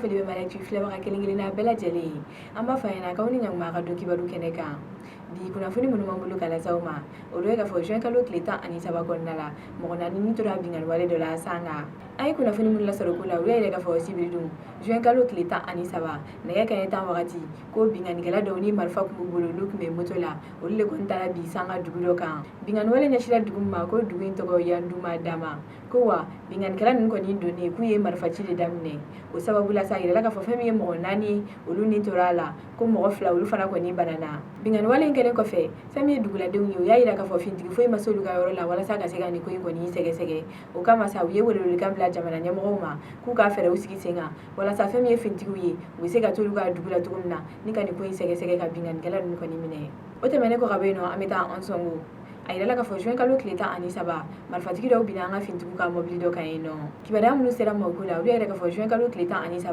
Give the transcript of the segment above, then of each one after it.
Foli bɛ Mali Actu filɛbaga kelen kelenna bɛɛ lajɛlen ye. An b'a fɔ a ɲɛna k'aw ni ɲankuma ka don kibaru kɛnɛ kan. Bi kunnafoni minnu b'an bolo ka lase aw ma, olu ye k'a fɔ juin kalo tile 13 kɔnɔna la, mɔgɔ 4 ni tora binkanni wale dɔ la Sanga. An ye kunnafoni minnu lasɔrɔ ko la, olu y'a yira k'a fɔ sibiridon juin kalo tile 13, nɛgɛ kanɲɛ 10 wagati, ko binkannikɛla dɔw ni marifa tun b'u bolo, n'u tun bɛ moto la, olu de kɔni taara bin Sanga dugu dɔ kan. Binkanni wale ɲɛsira dugu min ma, ko dugu in tɔgɔ Yanduma Dama. Ko wa binkannikɛla ninnu kɔni donnen, k'u ye marifaci de daminɛ. O sababu la sa, a yirala k'a fɔ fɛn min ye mɔgɔ 4, olu ni tora a la, ko mɔgɔ 2, olu fana kɔni banana. Binkanni wale in kɛlen kɔfɛ, fɛn min ye duguladenw ye, u y'a yira k'a fɔ fintigi foyi ma se olu ka yɔrɔ la walasa ka se ka nin ko in kɔni sɛgɛsɛgɛ. O kama sa, u ye welewelekan bila jamana ɲɛmɔgɔw ma k'u ka fɛɛrɛw sigi sen kan walasa fɛn min ye fintigiw ye, u bɛ se ka t'olu ka dugu la cogo min na ni ka nin ko in sɛgɛsɛgɛ, ka binkannikɛla ninnu kɔni minɛ. O tɛmɛnen kɔ ka bɔ yen nɔ, an bɛ taa Ansɔngo. A yirala k'a fɔ juin kalo tile 13, marifatigi dɔw binna an ka fintigiw ka mɔbili dɔ kan yen nɔ. Kibaruya minnu sera ma o ko la, olu y'a yira k'a fɔ juin kalo tile 13,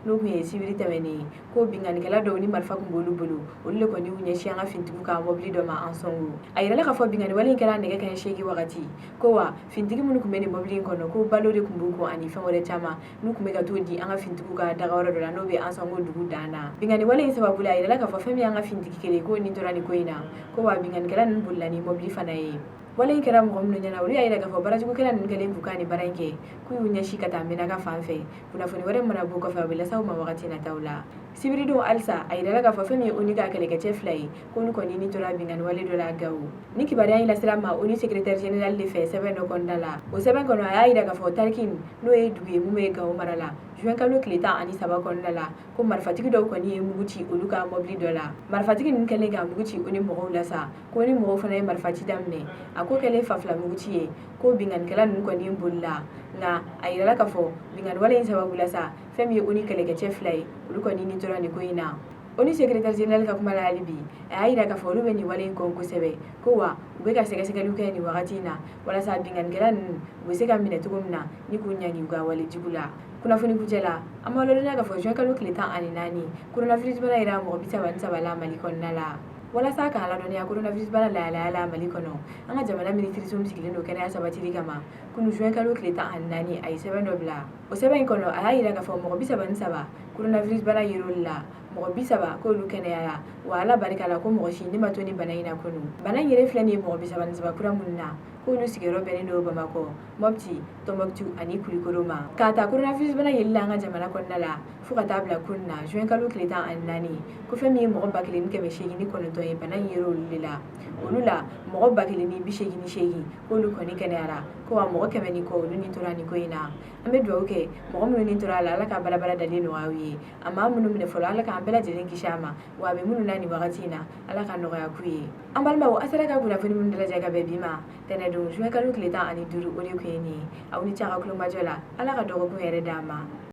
n'o tun ye sibiri tɛmɛnen ye, ko binkannikɛla dɔw ni marifa tun b'olu bolo, olu de kɔni y'u ɲɛsin an ka fintigiw ka mɔbili dɔ ma Ansɔngo. A yirala k'a fɔ binkanni wale in kɛra nɛgɛ kanɲɛ 8 wagati, ko wa fintigi minnu tun bɛ nin mɔbili in kɔnɔ, ko balo de tun b'u kun ani fɛn wɛrɛ caman, n'u tun bɛ ka t'o di an ka fintigiw ka dagayɔrɔ dɔ la, n'o bɛ Ansɔngo dugu dan na. Binkanni wale in sababu la, a yirala k'a fɔ fɛn min y'an ka fintigi kelen, k'o ni tora nin ko in na, ko wa binkannikɛla ninnu bolila ni mɔbili fana ye. Wale in kɛra mɔgɔ minnu ɲɛna, olu y'a yira k'a fɔ baarajugukɛla ninnu kɛlen k'u ka nin baara in kɛ, k'u y'u ɲɛsin ka taa Menaka fan fɛ. Kunnafoni wɛrɛ mana bɔ kɔfɛ, a bɛ lase aw ma wagati nataw la. Sibiridon halisa, a yirala k'a fɔ fɛn min ye ONU ka kɛlɛkɛcɛ 2 ye, k'olu kɔni ni tora binkanni wale dɔ la Gawo. Ni kibaruya in lasera ma ONU secrétaire général de fɛ sɛbɛn dɔ kɔnɔna la. O sɛbɛn kɔnɔ, a y'a yira k'a fɔ Tarkin, n'o ye dugu ye mun bɛ Gawo mara la, juin kalo tile 13 kɔnɔna la, ko marifatigi dɔw kɔni ye mugu ci olu ka mɔbili dɔ la. Marifatigi ninnu kɛlen ka mugu ci ONU mɔgɔw la sa, ko ONU mɔgɔw fana ye marifaci daminɛ. A ko kɛlen fa fila mugu ci ye, ko binkannikɛla ninnu kɔni bolila. Nka a yirala k'a fɔ binkanni wale in sababu la sa, fɛn min ye ONU kɛlɛkɛcɛ 2 ye, olu kɔni ni tora nin ko in na. ONU secrétaire général ka kuma la hali bi, a y'a yira k'a fɔ olu bɛ nin wale in kɔn kosɛbɛ, ko wa u bɛ ka sɛgɛsɛgɛliw kɛ nin wagati in na walasa binkannikɛla ninnu u bɛ se ka minɛ cogo min na ni k'u ɲangi u ka wale jugu la. Kunnafoni kuncɛ la, an b'aw ladɔnniya k'a fɔ juin kalo tile 14, coronavirus bana yera mɔgɔ 33 la Mali kɔnɔna la. Walasa k'an ladɔnniya coronavirus bana lahalaya la Mali kɔnɔ, an ka jamana minisiriso min sigilen don kɛnɛya sabatili kama, kunu juin kalo tile 14, a ye sɛbɛn dɔ bila. O sɛbɛn in kɔnɔ, a y'a yira k'a fɔ mɔgɔ 33, coronavirus bana yer'olu la, mɔgɔ 30 k'olu kɛnɛyara, wa Ala barika la, ko mɔgɔ si ne ma to ni bana in na kunu. Bana in yɛrɛ filɛ nin ye mɔgɔ 33 kura minnu na, k'olu sigiyɔrɔ bɛnnen don Bamakɔ, Mopti, Tombouctou ani Kulikoro ma. K'a ta coronavirus bana yeli la an ka jamana kɔnɔna la fo ka taa bila kunu na juin kalo tile 14, ko fɛn min ye mɔgɔ 1809 ye, bana in yer'olu de la. Olu la, mɔgɔ 1088, k'olu kɔni kɛnɛyara, ko wa mɔgɔ 100 ni kɔ, olu ni tora nin ko in na. An bɛ dugawu kɛ mɔgɔ minnu ni tora a la, Ala ka balabala dalen nɔgɔya u ye. A maa minnu minɛ fɔlɔ, Ala k'an bɛɛ lajɛlen kisi a ma, wa a bɛ minnu na nin wagati in na, Ala ka nɔgɔya k'u ye. An balimaw, a sera ka kunnafoni minnu dalajɛ ka bɛn bi ma tɛnɛdon juin kalo tile 15, o de tun ye nin ye. Aw ni ce a ka kulomajɔ la. Ala ka dɔgɔkun yɛrɛ d'an ma.